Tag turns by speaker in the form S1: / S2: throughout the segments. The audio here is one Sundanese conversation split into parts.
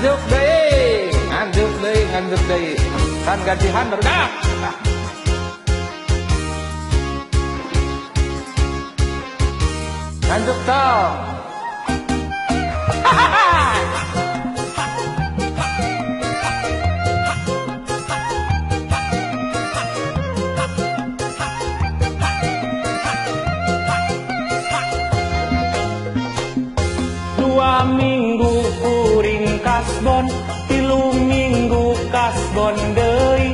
S1: Nganjuk deui, nganjuk deui, nganjuk deui. Kan gajihan barudak. Nganjuk tong. Dua minggu kuring kasbon, 3 minggu kasbon deui.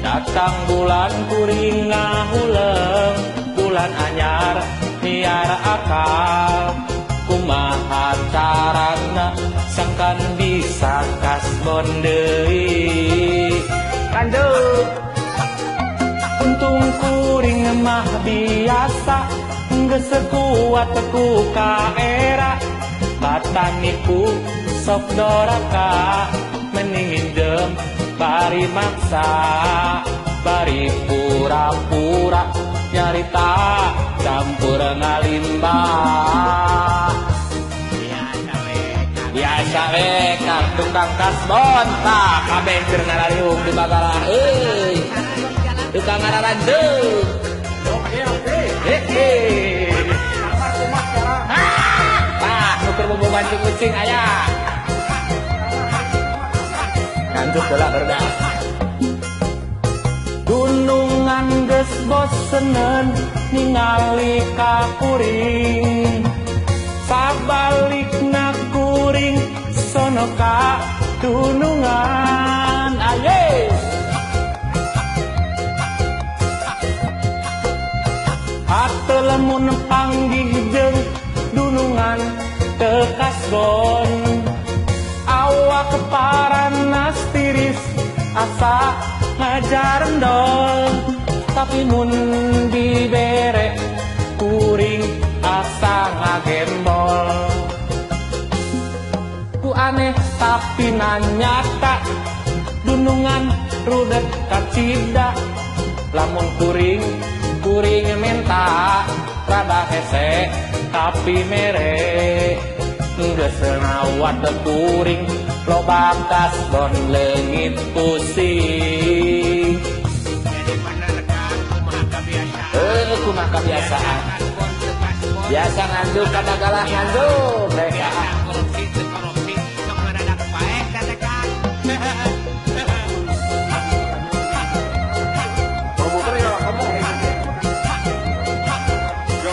S1: Datang bulan kuring ngahuleng, bulan anyar miar akal. Kumaha carana sangkan bisa kasbon deui. Lanjut. Untung kuring mah biasa, geus sekuat ku kaera. Bataniku sok doraka, mending nginjem bari maksa, bari pura-pura nyarita campur ngalimba. Biasa we kang tukang kasbon tah kabeh keur ngarariung di bagalah euy. Tukang ngararanjeuk.
S2: Oke oke.
S1: Hehe. Nuker bumbu mancing kucing aya. Nganjuk heula barudak. Gunungan geus bosenen ningali ka kuring. Sabalikna kuring sono ka dunungan. Aye. Hate lamun panggih jeung dunungan teu kasbon, awak paranas tiris asa ngajarendol. Tapi mun dibere kuring asa ngagembol. Ku aneh tapi nanyata, dunungan rudet kacida. Lamun kuring kuring menta rada hese tapi mere. Geus nawat kuring loba kasbon leungit pusing. Kumaha kebiasaan. Biasa nganjuk kadagalah nganjuk.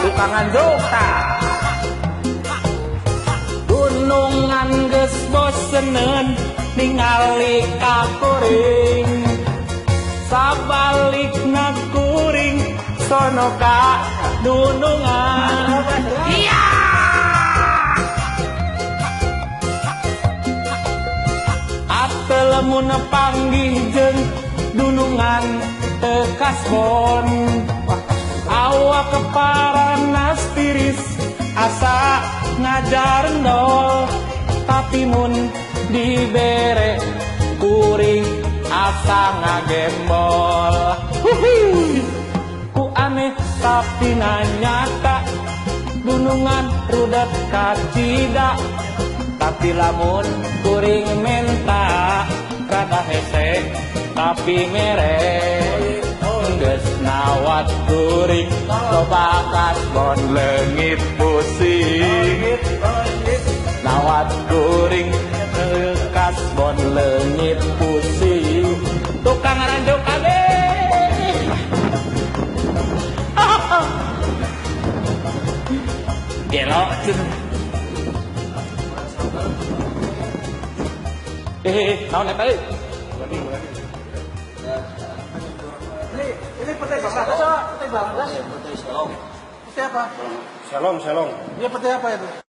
S1: Tukang nganjuk tah. Gunungan geus bosenen ningali ka kuring. Sabalikna kuring sono ka dunungan. Iya. Ate lamun panggih jeung dunungan teu kasbon, awak paranas tiris asa ngajarendol. Tapi mun dibere kuring asa ngagembol. Huhui. Ku aneh tapi nanyata, dunungan rudet kacida. Tapi lamun kuring menta rada hese tapi mere. Geus nawat kuring loba kasbon leungit pusing. Nawat kuring kasbon leungit pusing. Tukang ngaranjuk kabeh. Gelo cenah. Naon eta euy?
S2: Ini petai bangla. Petai bangla. Petai apa?
S3: Selong, selong.
S2: Ini petai apa itu?